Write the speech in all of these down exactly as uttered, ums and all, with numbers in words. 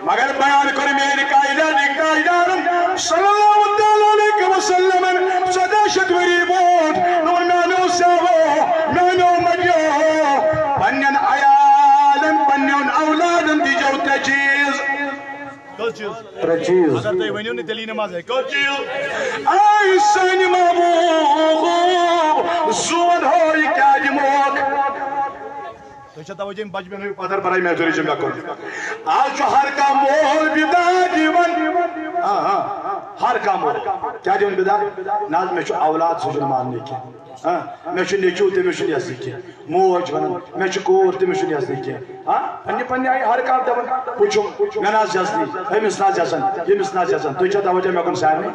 مگر بیان کوٚر میٲنۍ قائدہ، قائدانن صلی اللہ تعالیٰ علیہ وسلمن ژۄداہ شیٚتھ ؤری برونٛٹھ، دوٚپُن، میانیو سیاحو، میانیو مدیو، پننٮ۪ن عیالن، پننٮ۪ن اولادن دیٖزیو ترٛےٚ چیٖز۔ کٔژ چیٖز؟ ترٛےٚ چیٖز۔ اگر تُہۍ ؤنِو نہٕ، تیٚلہِ یی نہٕ مزے۔ کٔژ چیٖز؟ اے سانہِ محبوب، زون ہو، یہِ کیٛاہ دِموکھ؟ تُہۍ چھا توجہ، یِم بچہٕ بیٚہنو پتھر برٲے محفلہِ چھِ مےٚ کوٚر۔ آز چھُ ہر کانٛہہ مول بِدعت دِوان۔ آ، آ، ہر کانٛہہ مول۔ کیٛاہ دِوان بِدعت؟ نہ حظ، مےٚ چھُ اولاد، سُہ چھُنہٕ ماننٕے کینٛہہ۔ آ، مےٚ چھُ نیٚچوٗ، تٔمِس چھُنہٕ یزنٕے کینٛہہ۔ موج وَنان، مےٚ چھِ کوٗر، تٔمِس چھُنہٕ یزنٕے کینٛہہ۔ آ، پننہِ پننہِ آیہِ ہر کانٛہہ دَپان، ہُہ چھُم، مےٚ نہ حظ یزنٕے، أمِس نہ حظ یزن، ییٚمِس نہ حظ یزن۔ تُہۍ چھا توجہ مےٚ کُن سارنٕے؟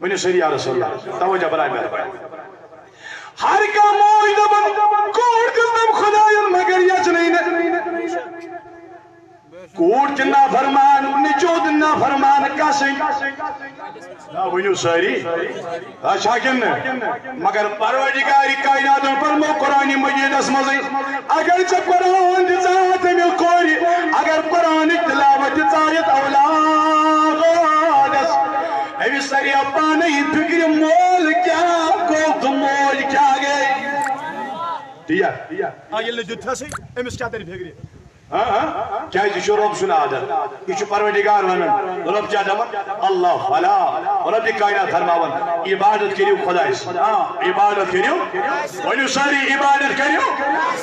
ؤنِو سٲری یا رسول اللہ، توجہ برائے مہربانی۔ ہر کانٛہہ موج دَپان، کوٗر دِژنم خۄدایَن مگر یَژنٕے نہٕ۔ کوٗر تہِ نافرمان، نیٚچوٗ تہِ نافرمان، کَسٕنۍ؟ نہ، ؤنِو سٲری، آ، چھا کِنہٕ نہٕ؟ مگر پروردگار کائناتن فرمو قرآن مجیدس منٛزٕے، اگر ژےٚ قرآن دِژاتھ أمِس کورِ، اگر قرآنٕچ تلاوت دِژایتھ اولادس، أمِس ترِ پانے فکرِ مول کیٛاہ گوٚو تہٕ موج کیٛاہ گٔے۔ تی یا؟ آ، ییٚلہِ نہٕ دیُتتھسٕے، أمِس کیٛاہ ترِ فکرِ؟ ہاں، ہاں۔ کیٛازِ یہِ چھُ رۄب سُنٛد عادت۔ یہِ چھُ پروردگار ونان۔ رۄب کیٛاہ دپان؟ اللہ فلا۔ رۄبِ کائنات فرماوان، عبادت کٔرِو خۄدایَس۔ ہاں، عبادت کٔرِو۔ ؤنِو سٲری، عبادت کٔرِو۔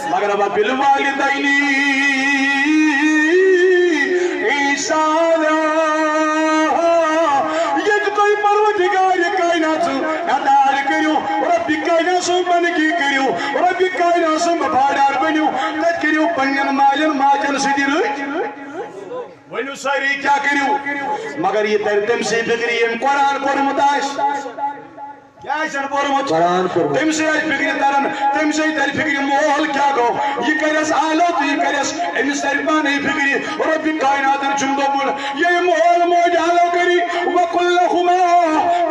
مگر وَبِالْوَالِدَيْنِ إِحْسَانًا۔ ییٚتہِ تُہۍ پروردگار کائنات سُنٛد اطاعت کٔرِو، رۄبِ کائنات سُنٛد بندگی کٔرِو، رۄبِ کائنات سُنٛد وفادار بٔنِو، تَتہِ کٔرِو پننٮ۪ن مالٮ۪ن ماجٮ۪ن سۭتۍ رٕتۍ۔ ؤنِو سٲری، کیٛاہ کٔرِو؟ مگر یہِ ترِ تٔمۍ سٕے فِکرِ، ییٚمۍ قرآن پوٚرمُت آسہِ۔ کیٛاہ آسن پوٚرمُت؟ قرآن پوٚرمُت۔ تٔمۍ سٕے آسہِ فِکرِ تران، تٔمۍ سٕے ترِ فِکرِ مول کیٛاہ گوٚو، یہِ کَرٮ۪س آلو تہٕ یہِ کَرٮ۪س، أمِس ترِ پانَے فِکرِ۔ رۄبِ کائناتن چھُم دوٚپمُت، ییٚلہِ مول موج آلو کٔری، وَقُلْ لَهُمَا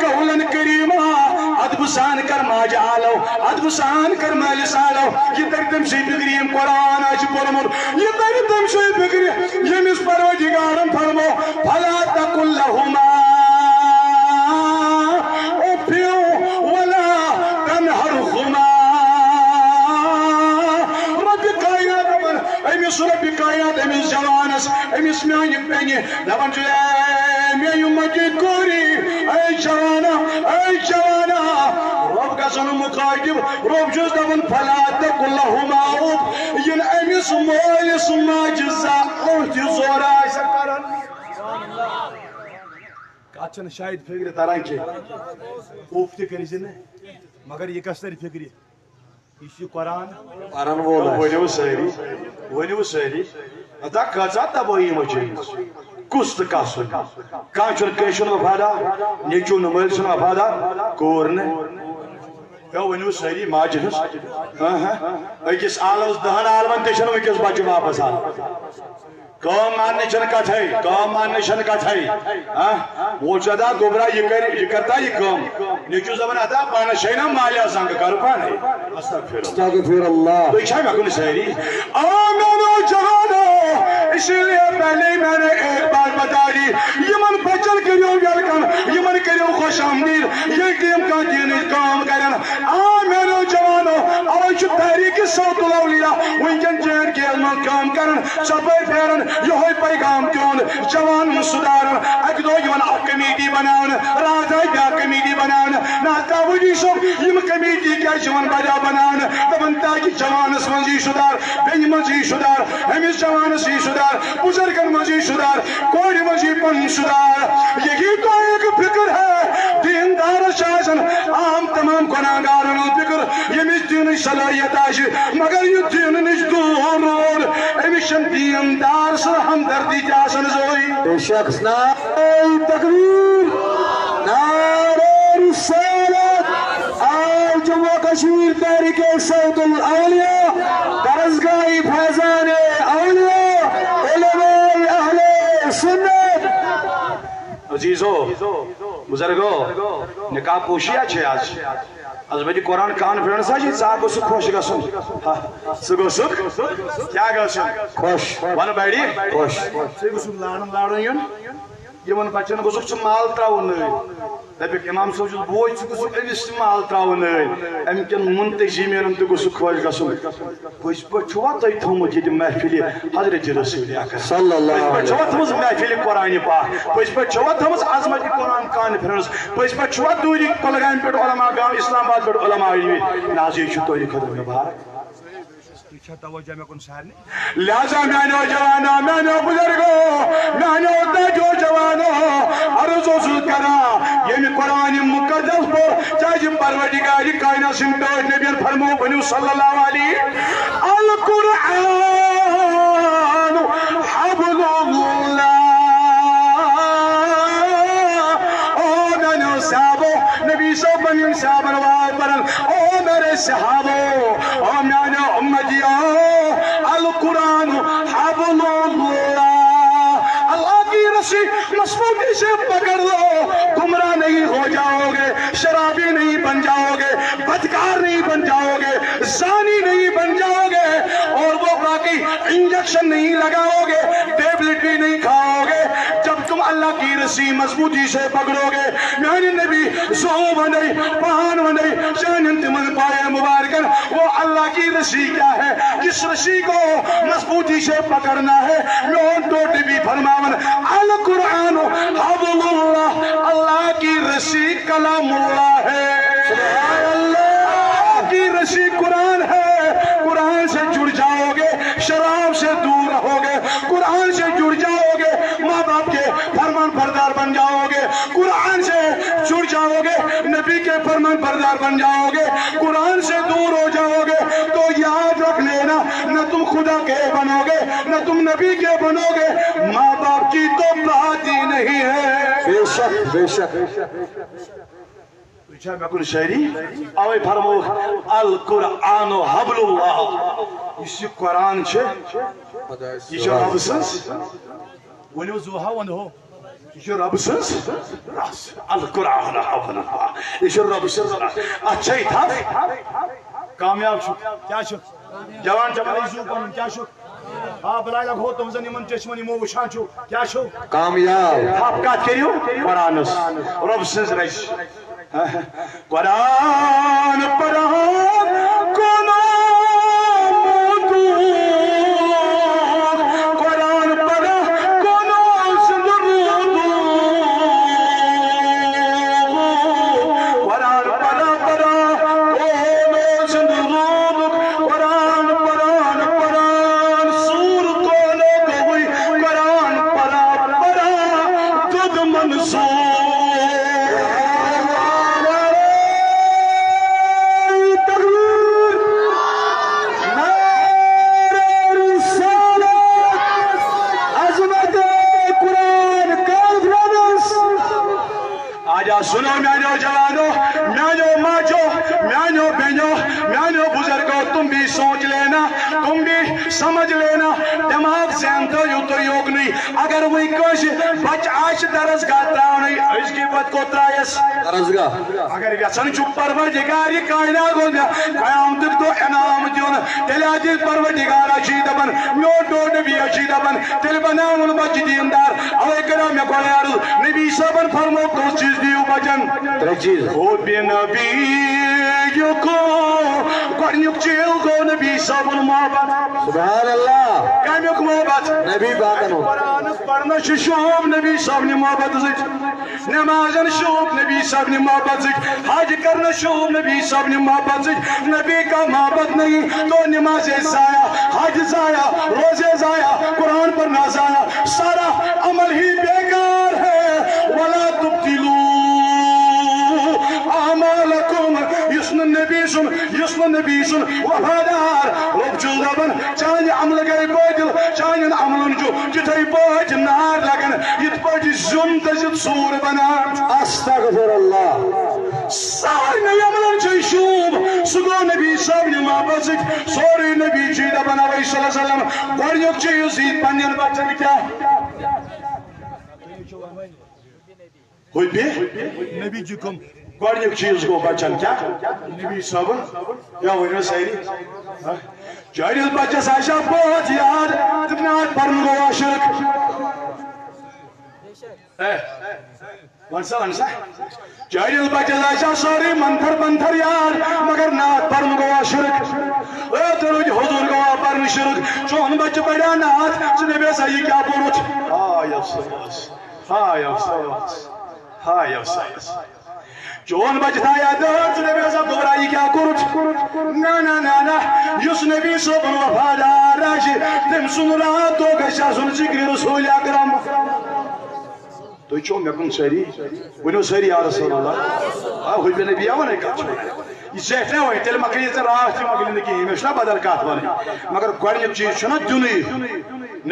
قَوْلًا كَرِيمًا، ادبہٕ سان کر ماجہِ آلو، ادبہٕ سان کر مٲلِس آلو۔ یہِ ترِ تٔمۍ سٕے فِکرِ، ییٚمۍ قرآن آسہِ پوٚرمُت، یہِ ترِ تٔمۍ سٕے فِکرِ، ییٚمِس پروردگارن فرمو، فَلَا تَقُلْ لَهُمَا أُفٍّ وَلَا تَنْهَرْهُمَا۔ رۄبِ کائنات دپان، أمِس رۄبِ کائنات، أمِس جوانس، أمِس میانہِ بیٚنہِ دپان چھُ، اے میانہِ مجہِ کوٗری، اے جوانا، اے جوانا، رۄب گژھن مخاطب، رۄب چھُس دپان، فَلَا تَقُلْ لَهُمَا أُفٍّ، یِن أمِس مٲلِس ماجہِ زانٛہہ تہِ زورٕ آسہِ کران۔ کتھ چھنہٕ شاید فکرِ تران کینٛہہ۔ اوف تہِ کٔرۍ زِ نہٕ، مگر یہِ کس ترِ فکرِ؟ یہِ چھُ قرآن۔ پرن وول آسہِ۔ ؤنِو سٲری، ؤنِو سٲری۔ ادا کۭژاہ تبٲہی مچیمٕژ۔ کُس تہٕ کس وَنہِ؟ کانٛہہ چھُنہٕ کٲنٛسہِ ہُنٛد وفادار، نیٚچوٗ نہٕ مٲلۍ سُنٛد وفادار، کوٗر نہٕ۔ ہے، ؤنِو سٲری ماجہِ ہٕنٛز۔ ہاں، ہاں۔ أکِس عالمس دَہن عالمن تہِ چھَنہٕ وٕنکیٚس بچہِ واپس آمٕژ۔ کٲم ماننٕچ چھَنہٕ کتھے، کٲم ماننٕچ چھَنہٕ کتھے۔ ہاں؟ وۄنۍ چھُ ادا گوٚبرا، یہِ کرِ، یہِ کرتا یہِ کٲم؟ نیٚچوٗ دپان، ادا پانس چھے نا مالیا زنگ، کرٕ پانے۔ استغفر اللہ۔ استغفر اللہ۔ تُہۍ چھا مےٚ کُن سٲری؟ آ میانو جوانو، اسی لیے پہلے میں نے ایک بات بتا دی، یمن بچن کٔرِو welcome، یمن کٔرِو خوش آمدید، ییٚلہِ تِم کانٛہہ دینٕچ کٲم کرن۔ آ میانو جوانو، اوے چھُ تحریک صوت الاولیاء وٕنکیٚن جے اینڈ کے منٛز کٲم کران، ژۄپٲرۍ پھیران، یہوے پیغام دیُن جوانن سُدھارن۔ اکہِ دۄہ یِوان اکھ کمیٹی بناونہٕ، راتھ آیہِ بیٛاکھ کمیٹی بناونہٕ۔ نہ حظ، داوودی صٲب، یِم کمیٹی کیٛازِ چھِ یِوان بدل بناونہٕ؟ دپان تاکہِ جوانس منٛز یی سُدھار، بیٚنہِ منٛز یی سُدھار، أمِس جوانس یی سُدھار، بُزرگن منٛز یی سُدھار، کورِ منٛز یی پنُن سُدھار۔ یہی تو ایک فکر ہے۔ دیندارس چھِ آسان عام تمام گناہگارن ہُنٛد فکر، ییٚمِس دیٖنٕچ صلٲحیت آسہِ، مگر یُس دیٖنہٕ نِش دوٗر روٗد، أمِس چھَنہٕ دیٖندار سٕنٛز ہمدردی تہِ آسان زٕہٕے۔ بے شک۔ نعرہ تکبیر، نعرہ رسالت، آج جموں و کشمیر تحریک صوت الاولیاء، درسگاہ فیضان اولیاء، علماء اہل سنت۔ عزیزو، بزرگو، نقاب پوشی اچھے آج۔ از بہٕ دِ قرآن کانفرنس ہا چھِ، ژٕ ہا گوٚژھُکھ خۄش گژھُن۔ ہا، ژٕ گوٚژھُکھ کیٛاہ گژھُن؟ خۄش۔ وَنہٕ بَڑِ۔ خۄش۔ ژٕ گوٚژھُکھ لارُن لارُن یُن۔ یِمَن بَچَن گوٚژھُکھ ژٕ مال ترٛاوُن نٲوِتھ۔ دَپٮ۪کھ، "اِمام صٲب چھُس بوے، ژٕ گوٚژھُکھ أمِس تہِ مال ترٛاوُن نٲوِتھ۔ اَمہِ کٮ۪ن منتظمیٖنَن تہِ گوٚژھُکھ خۄش گژھُن۔" پٔزۍ پٲٹھۍ چھُوا تۄہہِ تھوٚومُت ییٚتہِ محفلہِ حضرت رسول اکرم؟ صلی اللہ پٔزۍ پٲٹھۍ علیہ۔ چھُوا تھٲومٕژ محفلہِ قرآنِ پاک؟ پٔزۍ پٲٹھۍ چھُوا تھٲومٕژ عظمت قرآن کانفرنس؟ پٔزۍ پٲٹھۍ چھُوا دوٗری کۄلگامہِ پٮ۪ٹھ علماء گام اسلام آباد پٮ۪ٹھ علماء یِوان؟ نہ حظ، یہِ چھُ تُہنٛدِ خٲطرٕ مُبارک۔ تُہۍ چھا توجہ مےٚ کُن سارنٕے؟ لہذا میانیو جوانو، میانیو بزرگو، میانیو تاجو جوانو، عرض اوسُس کران، ییٚمہِ قرآن مقدس پوٚر، چاہے پروردگار کائنات سٕنٛدۍ ٹٲٹھۍ نبیَن فرموو، ؤنِو صلی اللہ علیہ، القرآن حبل اللہ۔ او میانیو صحابو، نبی صٲبن یِم صحابن وار پرن، او میرے صحابو، او میانیو امتیو، القرآن حبل اللہ، اللہ کی رسی مضبوطی سے پکڑ لو، گمراہ نہیں ہو جاؤ گے، شرابی نہیں بن جاؤ گے، بدکار نہیں بن جاؤ گے، زانی نہیں بن جاؤ گے، اور وہ باقی انجیکشن نہیں لگاؤ گے، ٹیبلٹ بھی نہیں کھاؤ گے۔ جب تم اللہ کی رسی مضبوطی سے پکڑو گے، میانہِ نبی زو ونے، پان ونے، چانن تمن پایے مبارکن، وہ اللہ کی رسی کیا ہے، کس رسی کو مضبوطی سے پکڑنا ہے۔ میون ٹوٹھ نبی فرماون، القرآن حبل اللہ، اللہ کی رسی کلام اللہ ہے۔ سبحان اللہ۔ اللہ کی رسی قرآن ہے، قرآن سے جڑ جاؤ گے، شراب سے دور رہو گے، قرآن سے جڑ جاؤ گے، ماں باپ کے فرمان بردار بن جاؤ گے، قرآن سے جڑ جاؤ گے، نبی کے فرمان بردار بن جاؤ گے، قرآن سے دور ہو جاؤ گے، تو یاد رکھ لینا، نہ تم خدا کے بنو گے، نہ تم نبی کے بنو گے، ماں باپ کی تو بات ہی نہیں ہے۔ بے شک، بے شک۔ تُہۍ چھا مےٚ کُن شٲعری؟ اوے فرمووُکھ، القرآن حبل اللہ۔ یُس یہِ قرآن چھُ، یہِ چھُ رب سٕنٛز۔ ؤنِو زوہا وَنہو۔ یہِ چھُ رب سٕنٛز رس۔ القرآن حبل اللہ۔ یہِ چھُ رب سٕنٛز رس۔ اَتھ چھے تھپھ۔ کامیاب چھُ۔ کیٛاہ چھُ؟ جوان، جوان۔ زوٗ پَنُن کیٛاہ چھُ؟ آ، بلاے لگہو تِم زن یِمن چشمن یِمو وٕچھان چھُو، کیٛاہ چھُو؟ کامیاب۔ آپ کتھ کٔرِو؟ قرآنس۔ رب سٕنٛز رٔچھ۔ قرآن پران کونو موٗدوٗ۔ قرآن پران کونو سُنٛد روٗدوٗ۔ قرآن پران پران کونو سُنٛد روٗدُک۔ قرآن پران پران سوٗر کونو گوٚوٕے۔ قرآن پران پران دُد منظوٗر۔ تکبیر۔ نعرہ رسالت۔ عظمت قرآن کانفرنس۔ آجا سنو میانیو جوانو، میانیو ماجو، میانیو بینو، میانیو بزرگو، تم بھی سوچ لینا، تم بھی سمجھ لینا، دماغ ذہن تھٲیِو تُہۍ یوٚکنُے۔ اگر وۄنۍ کٲنٛسہِ بچہٕ آسہِ درسگاہ ترٛاونٕے، أزکہِ پتہٕ کوٚت ترٛایس؟ درسگاہ۔ اگر یژھان چھُ پروردگار یہِ کائنات گوٚو مےٚ قیامتُک دۄہ انعام دیُن، تیٚلہِ آسہِ پروردگار اَچھی دپان، میون ٹوٹھ نبی اَچھی دپان، تیٚلہِ بناوُن بچہٕ دیندار۔ اوے کریو مےٚ گۄڈے عرض، نبی صٲبن فرموو، کٔژ چیٖز دِیِو بچن؟ ترٛےٚ چیٖز۔ حب نبی یُک گۄڈنیُک چیٖز گوٚو نبی صٲبُن محبت۔ سبحان اللہ۔ کمیُک محبت؟ نبی پاکن ہُنٛد۔ قرآنس پرنس چھُ شوب نبی صٲبنہِ محبت سۭتۍ۔ نمازن شوب نبی صٲبنہِ محبت سۭتۍ، حج کرنس شوب نبی صٲبنہِ محبت سۭتۍ۔ نبی کا محبت نہیں تو نماز ضائع، حج ضائع، روزے ضائع، قرآن پرنا ضائع، سارا عمل ہی بیکار ہے۔ ولا تبطلوا اعمالکم۔ یُس نہٕ نبی سُنٛد، یُس نہٕ نبی سُنٛد وفادار، رۄب چھُ دپان، چانہِ عملہٕ گٔے بٲطِل، چانٮ۪ن عملن چھُ تِتھے پٲٹھۍ نار لگان، یِتھ پٲٹھۍ زیُن دٔزِتھ سوٗر بنان۔ استغفر اللہ۔ سارنٕے عملن چھُ شوٗب۔ سُہ گوٚو نبی صٲبنہِ محبت سۭتۍ۔ سورُے نبی چھُ دپان، اوے صلی اللہ علیہ وسلم، گۄڈنیُک چیٖز یی پننٮ۪ن بچن کیٛاہ؟ حب نبی جی کم۔ گۄڈٕنیُک چیٖز گوٚو بچن کیٛاہ؟ نبی صٲبُن۔ یا ؤنِو سٲری۔ ہہ؟ چٲنِس بچس آسہِ ہا پٲتھ یاد، تہٕ نعت پرُن گوٚو شرک۔ ہے، وَن سا، وَن سا۔ چٲنِس بچس آسہِ ہا سٲرٕے منتر پنتر یاد، مگر نعت پرُن گوٚو شرک۔ اے، تُہۍ روٗدۍ حضوٗر گوٚو پرُن شرک۔ چون بچہٕ پرِ ہا نعت، ژٕ دَپے سا، یہِ کیٛاہ پوٚرُتھ؟ ہاے افسوس، ہاے افسوس، ہاے افسوس۔ چون بچہٕ تھایہِ ہا دٲر، ژٕ دَپے سا، گوٚبرا، یہِ کیٛاہ کوٚرُتھ؟ نہ، نہ، نہ، نہ۔ یُس نبی صٲبُن وفادار آسہِ، تٔمۍ سُنٛد راتھ دۄہ گژھِ آسُن ذِکرِ رسول اکرم۔ تُہۍ چھِو مےٚ کُن سٲری؟ ؤنِو سٲری، یا رسول اللہ۔ آ، ہُہ بے نبی، آ، وَنَے کَتھ چھِ وَنان۔ یہِ زیٹھ نہ وۄنۍ، تیٚلہِ مۄکلہِ یہِ ژےٚ راتھ تہِ مۄکلہِ نہٕ کِہیٖنۍ، مےٚ چھُنہ بدل کَتھ وَنٕنۍ۔ مگر گۄڈٕنیُک چیٖز چھُنہ دیُنٕے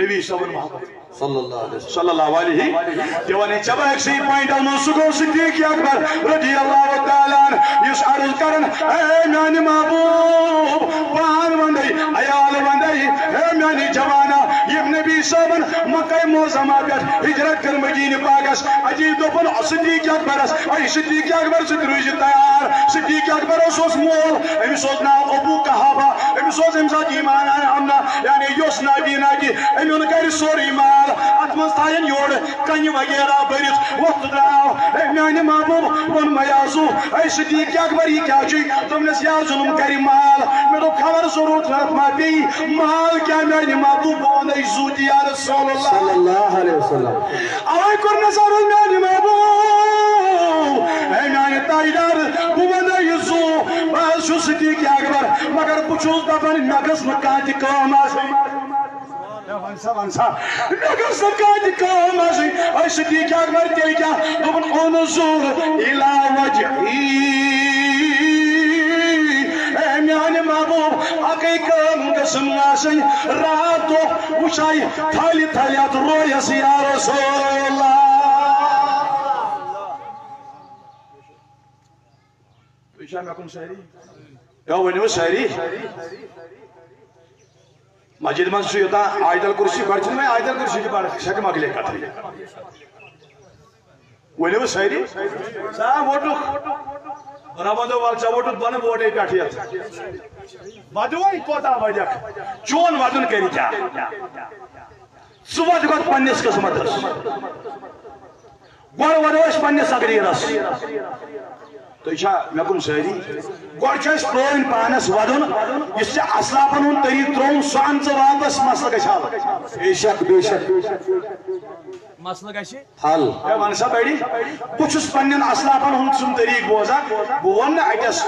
نبی صٲبُن محبت۔ صلی اللہ علیہ وسلم۔ صلی اللہ علیہ۔ تہِ وَنٕے ژےٚ بہٕ أکسٕے پوینٹَس منٛز، سُہ گوٚو صدیق اکبر رضی اللہ تعالیٰ عنہ، یُس عرض کران، اے میانہِ محبوب، پان وندے، عیال وندے، اے میانہِ جوانا، یِم نبی صٲبن مکہ معظمہ پٮ۪ٹھ ہجرت کٔر مدینہ پاکس۔ اتی دوٚپُن صدیق اکبرس، اے صدیق اکبر، ژٕ تہِ روٗزِ تیار۔ صدیق اکبرس اوس مول، أمِس اوس ناو ابو قحافہ، أمِس اوس اَمہِ ساتہٕ ایمان آمنا، یعنی یہِ اوس نابینا تہِ، أمۍ اوٚن گرِ سورُے مال، اتھ منٛز تھاین یورٕ کنہِ وغیرہ بٔرِتھ۔ وۄتھ درٛاو، اے میانہِ محبوب، ووٚن مےٚ یا زُو، اے صدیق اکبر، یہِ کیٛاہ چھُے؟ دوٚپنس، یا ظُلم کرِ مال۔ مےٚ دوٚپ، خبر ضروٗرت ما پیٚیہِ؟ مال کیٛاہ میانہِ محبوب؟ بہٕ وَنَے زُو تہِ یا رسول اللہ۔ صلی اللہ علیہ وسلم۔ اوے کوٚر نظر میانہِ محبوب، اے میانہِ تاجدار، بہٕ وَنَے یہِ زُو، بہٕ حظ چھُس صدیق اکبر، مگر بہٕ چھُس دپان، مےٚ گٔژھ نہٕ کانٛہہ تہِ کٲم آسٕنۍ۔ ہے، وَن سا، وَن سا۔ مےٚ گٔژھ نہٕ کانٛہہ تہِ کٲم آسٕنۍ۔ أسۍ چھِ تی کیٛاہ گۄڈٕ تیٚلہِ کیٛاہ؟ دوٚپُن، انظر الی وجہی۔ اے میانہِ محبوب، اَکٕے کٲم گٔژھٕم آسٕنۍ۔ راتھ دۄہ وٕچھے تھلہِ تھلہِ اَتھ رویَس یا رسول اللہ۔ تُہۍ چھا مےٚ کُن سٲری؟ یا ؤنِو سٲری۔ مسجد منٛز چھُ یوٚتام آیت الکرسی، گۄڈٕ چھِنہٕ وۄنۍ آیت الکرسی تہِ پَران، سۄ تہِ مۄکلے کَتھٕے۔ ؤنِو سٲری۔ سا ووٚٹُکھ۔ رَبَن دوٚپ، وَلہٕ ژےٚ ووٚٹُتھ بۄنہٕ، بہٕ ووٚٹَے پٮ۪ٹھٕ یَتھ۔ وَدُن کوتاہ وَدَکھ؟ چون وَدُن کَرِ کیٛاہ؟ ژٕ وَد گۄڈٕ پنٛنِس قٕسمَتَس۔ گۄڈٕ وَدو أسۍ پنٛنِس تقدیٖرَس۔ تُہۍ چھا مےٚ کُن سٲری؟ گۄڈٕ چھُ اَسہِ پرٛٲنۍ پانَس وَدُن، یُس ژےٚ اَسلافَن ہُنٛد طریٖقہٕ ترٛووُن، سُہ اَن ژٕ واپَس، مسلہٕ گژھِ حل۔ بے شک، بے شک۔ مسلہٕ گژھِ حل۔ ہے، وَن سا بٔڑی، بہٕ چھُس پنٛنٮ۪ن اَسلافَن ہُنٛد سُنٛد طریٖقہٕ بوزان، بہٕ وَنہٕ نہٕ اَتٮ۪س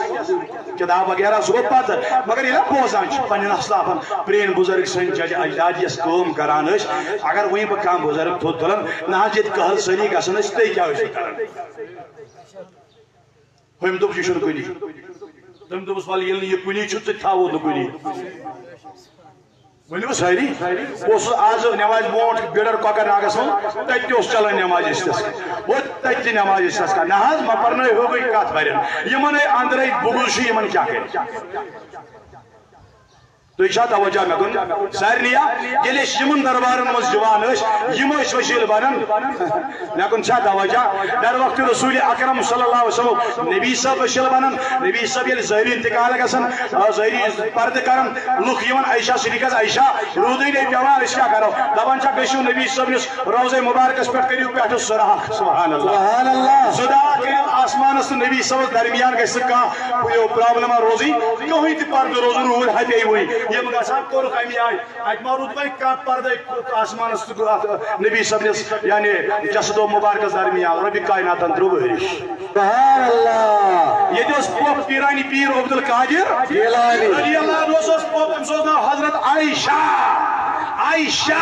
کِتاب وغیرہ، سُہ گوٚو پَتہٕ، مگر ییٚلہِ بہٕ بوزان چھُس پنٛنٮ۪ن اَسلافَن، پرٛٲنۍ بُزرگ سٲنۍ جدِ اجداد یَس کٲم کَران ٲسۍ، اگر وۄنۍ بہٕ کانٛہہ بُزرگ تھوٚد تُلان، نہ حظ، ییٚتہِ کٔہل سٲری گژھان ٲسۍ، تُہۍ کیٛاہ ٲسِو کَران؟ ہُمۍ دوٚپ، یہِ چھُنہٕ کُنی۔ تٔمۍ دوٚپُس، وَلہٕ، ییٚلہِ نہٕ یہِ کُنی چھُ، تہٕ تھاوو نہٕ کُنی۔ ؤنِو سٲری۔ بہٕ اوسُس آز نٮ۪مازِ برونٛٹھ بیٖڈَر کۄکَر ناگَس منٛز، تَتہِ تہِ اوس چَلان نٮ۪ماز عشتَس۔ اور تَتہِ تہِ نٮ۪ماز عشتَس کَران۔ نہ حظ، مےٚ پَرنٲوِو گٔے کَتھ واریاہ۔ یِمَن ہے أنٛدرَے بُغض چھُ، یِمَن کیٛاہ کَرِ؟ تُہۍ چھا توجہ مےٚ کُن؟ سارنٕے یا، ییٚلہِ أسۍ یِمَن دربارَن منٛز یِوان ٲسۍ، یِم ٲسۍ وسیٖلہٕ بَنان۔ مےٚ کُن چھا توجہ؟ در وقت رسول اکرم صلی اللہ علیہ وسلم، نبی صٲب وسیٖلہٕ بَنان۔ نبی صٲب ییٚلہِ ظٲہری انتقال گژھان، آ، ظٲہری پردٕ کران، لُکھ یِوان عائشہ صدیقس، عائشہ، روٗدٕے نہٕ پیوان، أسۍ کیٛاہ کرو؟ دپان چھا، گٔژھِو نبی صٲبنِس روضے مبارکس پٮ۪ٹھ، کٔرِو پٮ۪ٹھٕ سُراخ۔ سبحان اللہ۔ سبحان اللہ۔ سُراخ کٔرِو آسمانس تہٕ نبی صٲبس درمیان، گژھِ نہٕ کانٛہہ یہِ پرابلم روزٕنۍ، کٕہٕنۍ تہِ پردٕ روزُن، روٗد ہتے وٕنۍ۔ یِم گژھان کوٚرُکھ اَمہِ آیہِ، اَتہِ ما روٗد وۄنۍ کانٛہہ پردے آسمانس تہٕ اَتھ نبی صٲبنِس، یعنی جسد و مبارکس درمیان؟ رۄبِ کائناتن ترٛوو بٲرِش۔ سبحان اللہ۔ ییٚتہِ اوس پوٚپ پیٖرانی پیٖر عبدالقادر گیلانی۔ رضی اللہ عنہ اوس، اوس پوٚپ، أمِس اوس ناو حضرت عائشہ۔ عائشہ۔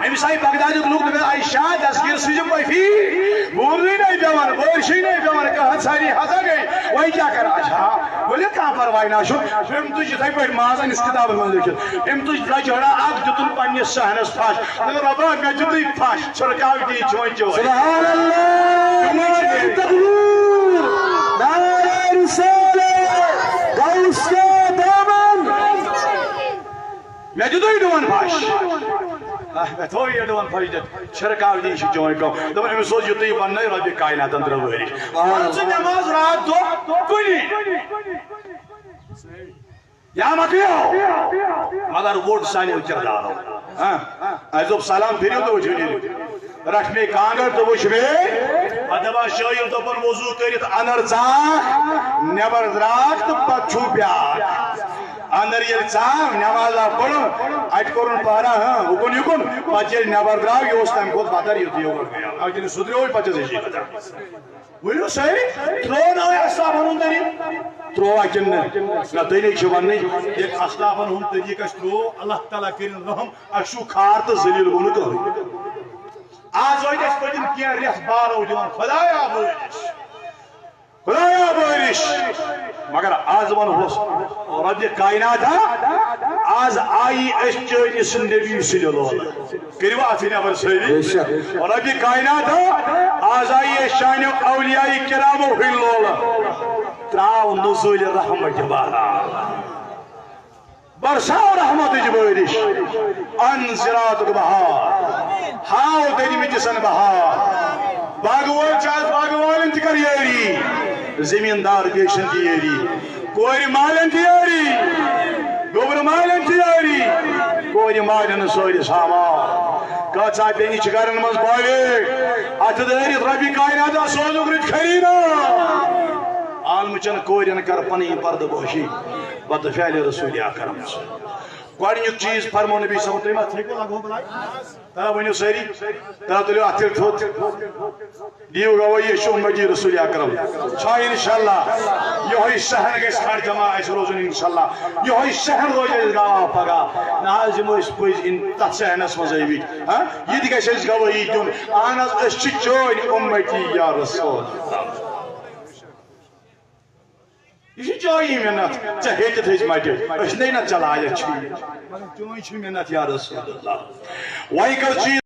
أمِس آیہِ بغدادُک لُکھ دَپان، عائشہ، دستگیر سٕنٛزِ پۄپھی۔ بوٗزٕے نَے پٮ۪وان، بٲرشٕے نَے پٮ۪وان، کانٛہہ ساری ہسا گٔے۔ وۄنۍ کیٛاہ کَرٕ؟ اچھا، ؤلِو، کانٛہہ پرواے نہ چھُ۔ أمۍ تُج یِتھَے پٲٹھۍ ماز، أمِس کِتابَن منٛز لیٚکھِتھ۔ أمۍ تُج درٛجہٕ ہڑا اَکھ، دیُتُن پنٛنِس صحنَس پھَش۔ دوٚپُن، رۄبا، مےٚ دیُتُے پھَش۔ چھڑکاو دی چونچو۔ سبحان اللہ، نعرہ تکبیر، نعرہ رسالت، غوث کے دامن۔ مےٚ دیُتُے ڈوٗن پھَش۔ آہ، مےٚ تھوٚو یہِ دِوان فٲیدٕ۔ چھِرکاو دِنۍ چھِ چٲنۍ کٲم۔ دوٚپُن، أمِس اوس یُتُے وَننَے، رۄبِ کایناتَن ترٛٲو وٲرِش۔ مان ژٕ نٮ۪ماز راتھ دۄہ کُنی۔ یا مۄکلیو۔ مگر ووٚٹ سانیو کِردارو۔ ہاں۔ اَسہِ دوٚپ، سلام پھِرِو تہٕ وٕچھِو نیٖرِو۔ رَٹھ مے کانٛگٕر تہٕ وٕچھ مے۔ پَتہٕ دَپان شٲعِر، دوٚپُن، وضوٗ کٔرِتھ اَنَر ژاکھ، نٮ۪بَر درٛاکھ تہٕ پَتہٕ چھُو بیٛاکھ۔ اندر ییٚلہِ ژاو، نمازا پٔرٕن، اَتہِ کوٚرُن پہرا، ہاں، اُکُن یُکُن، پتہٕ ییٚلہِ نٮ۪بر درٛاو، یہِ اوس تَمہِ کھۄتہٕ بدتر، یُتھُے یور گٔیو۔ اَوٕ کِنۍ سُدریوٕے پتہٕ چھِ أسۍ یہِ کران۔ ؤنِو سٲری، ترٛوو نا وۄنۍ اَسہِ صاحبن ہُنٛد طریٖقہٕ؟ ترٛووا کِنہٕ نہٕ؟ نہ، تُہۍ نے چھِو وَننٕے، ییٚلہِ اَسلافن ہُنٛد طریٖقہٕ اَسہِ ترٛوو، اللہ تعالیٰ کٔرِن رحم، اَسہِ چھُو خار تہٕ ذلیٖل گوٚو نہٕ کٕہٕنۍ۔ آز وٲتۍ اَسہِ پٔتِم کینٛہہ رٮ۪تھ بارو دِوان، خۄدایا وٲرِش۔ خۄدایا بٲرِش۔ مگر آز وَنہوس، رۄبِ کاینات ہا، آز آیی أسۍ چٲنِس نبی سٕنٛدِ لولہٕ۔ کٔرِو اَتھٕ نٮ۪بر سٲری۔ بے شک۔ رۄبِ کاینات ہا، آز آیی أسۍ چانیو اولیاء کرامو ہٕنٛدۍ لولہٕ۔ ترٛاو نزوٗلِ رحمتِ باران۔ برساو رحمتٕچ بٲرِش، اَن زِراعتُک بہار، ہاو دٔنمٕتِسن بہار۔ باغہٕ وٲلۍ چھِ آز باغہٕ والٮ۪ن تہِ کر یٲری، زٔمیٖندار بیٚیہِ چھِنہٕ تہِ یٲری، کورِ مالٮ۪ن تہِ یٲری، گوٚبرٕ مالٮ۪ن تہِ یٲری، کورِ مالٮ۪ن سٲری سامان۔ کۭژاہ بیٚنہِ چھِ گرن منٛز بالغ، اَتھٕ دٲرِتھ رۄبِ کایناتس سوزُکھ رٕتۍ خریٖدار۔ عالمہٕ چٮ۪ن کورٮ۪ن کر پنٕنۍ پردٕ بٲشی۔ بد فعل رسول اکرم۔ گۄڈٕنیُک چیٖز فرمو نبی صٲب، تُہۍ ما تھٔکِو، لگو بلاے؟ ترا ؤنِو سٲری، ترا تُلِو اَتھٕ تیٚلہِ تھوٚد۔ دِیِو گوٲہی، أسۍ چھِ اُمتی رسول اکرم۔ چھا انشاءاللہ یِہوٚے صحن گژھِ ہر جمع اَسہِ روزُن انشاءاللہ؟ یِہوٚے صحن روزِ اَسہِ گواہ پگاہ۔ نہ حظ، یِمو أسۍ پٔزۍ اِن-، تَتھ صحنس منٛز ٲمٕتۍ۔ ہاں؟ یہِ تہِ گژھِ اَسہِ گوٲہی دیُن۔ اہن حظ، أسۍ چھِ چٲنۍ اُمتی یا رسول۔ یہِ چھِ چٲنی مِنت، ژےٚ ہیٚتِتھ ہیٚژِ مَٹہِ۔ أسۍ نَے نہ چلایَتھ چھِ۔ مگر چٲنۍ چھِ مِنت یا رسول اللہ۔ وۄنۍ کٔژ چیٖز